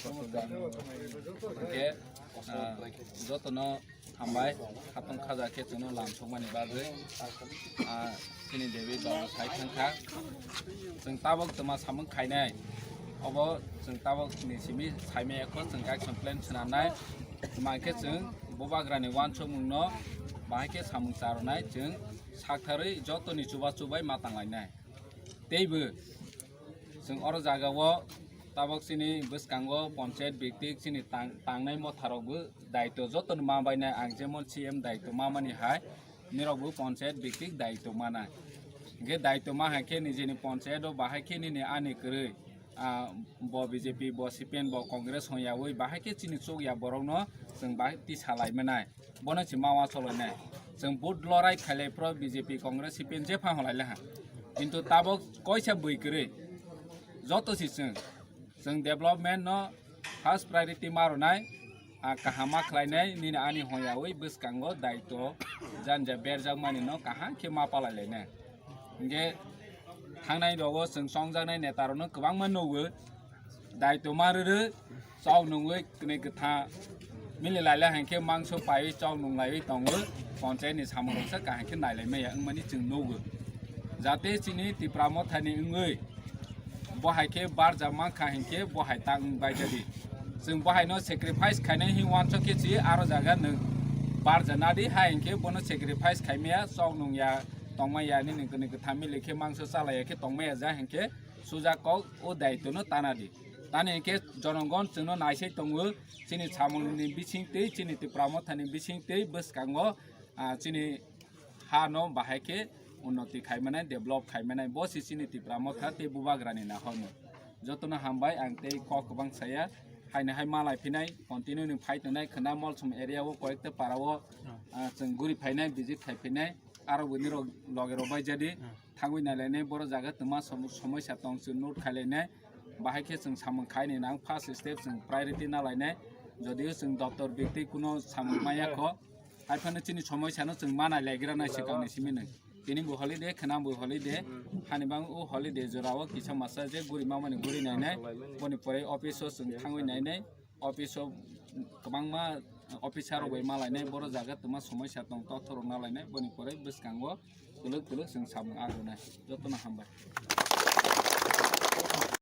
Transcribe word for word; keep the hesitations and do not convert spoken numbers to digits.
Hwnkhe, ah, jotono hambai, khatong khaja khe chwngno lam sokmani bagwi. Ah, chini debi dol sai thangkha. Chwng tabok twma samung khainai. Obo chwng tabok ni simi saimaya kho, chwng action plan swnamnai. Twma khe chwng bubagrani uansukmungno bahai khe samung charwnai, chwng saktharwi jotoni chubachu bai ma tanglainai. Teibo chwng oro jagao tabok chini bwskango panchayat biktik chini tang-, tangnai motharokbo daitw jotono ma bainai, ang jemon C M daitw ma mani hai nirokbo panchayat biktik daitw manai. Hwnkhe daitw ma hai khe nijini panchayat o bahai khe nini ani kwrwi, ah, bo B J P, bo C P M, bo Congress hwnyawi bahai khe chini chukya borokno chwng bahai tisa lai manai. Bono se ma uansuk lainai. Chwng vote lorai khailai phro B J P, Congress, C P M jepha hwnlai laha. Kintu tabok koisa bui kwrwi. Joto se chwng. Chwng development no first priority ma rwnai. A kaham ma khlainai nini ani hwnyawi bwskango daitw janja berjak mani no kaham khe ma palai lainai. Hwnkhe thangnai rogo chwng chongjaknai neta rokno kwbangma nugo. Daitw ma rwrwi chok nungwi kwnwi kwtha mili lailai hai khe mangso paiwi chok nunglaiwi tongo, panchayat ni samung roksa kaham khe nailai maya wngmani chwng nugo. Jate chini Tipra Motha ni wngwi bo hai khe barja mankha hinkhe bo hai ta wng bai jadi. Chwng bo hai no sacrifice khainai hin uansuk khe si aro jaga nwng barja nadi hai hinkhe bono sacrifice khaimaya chok nungya tongmaya nini kwnwi kwtha mili khe mangso chalaiya khe tongmaya ja hinkhe suja kok o daitw no tana di. Tani hinkhe jonogon chwngno naisai tongo, chini samungni bisingtwi, chini Tipra Mothani bisingtwi bwskango, ah, chini ha no bahai khe unnoti khaimanai, develop khaimanai, bo se chini Tipra Motha tei bubagrani nahormung. Jotono hambai, ang tei kok kwbang saya, haino hai malai phinai, continue ni phai tongnai, khwna Molsom area o koyekta para o, ah, chwng guri phainai, visit khai phainai, aro bo nirok loge rok bai jadi. Thangwi nailainai, boro jaga twma som-, somoisa tong chwng note khailainai, bahai khe chwng samung khaini nang first step chwng priority nalainai, jodio chwng doctor bikti kuno samung maya kho, haiphano chini somoisano chwng ma nailaigra nai swkangni simi nung. Tini bo holiday, khwnang bo holiday, hani bang o holiday jorao kisa masa je guri mamani guri nainai, boni pore office o chwng thangwi nainai, office o kwbangma officer rok bai malainai, boro jaga twma somoisa tong, tothorok nalainai, boni pore bwskango twlwk twlwk chwng samung arwnai. Jotono hambai.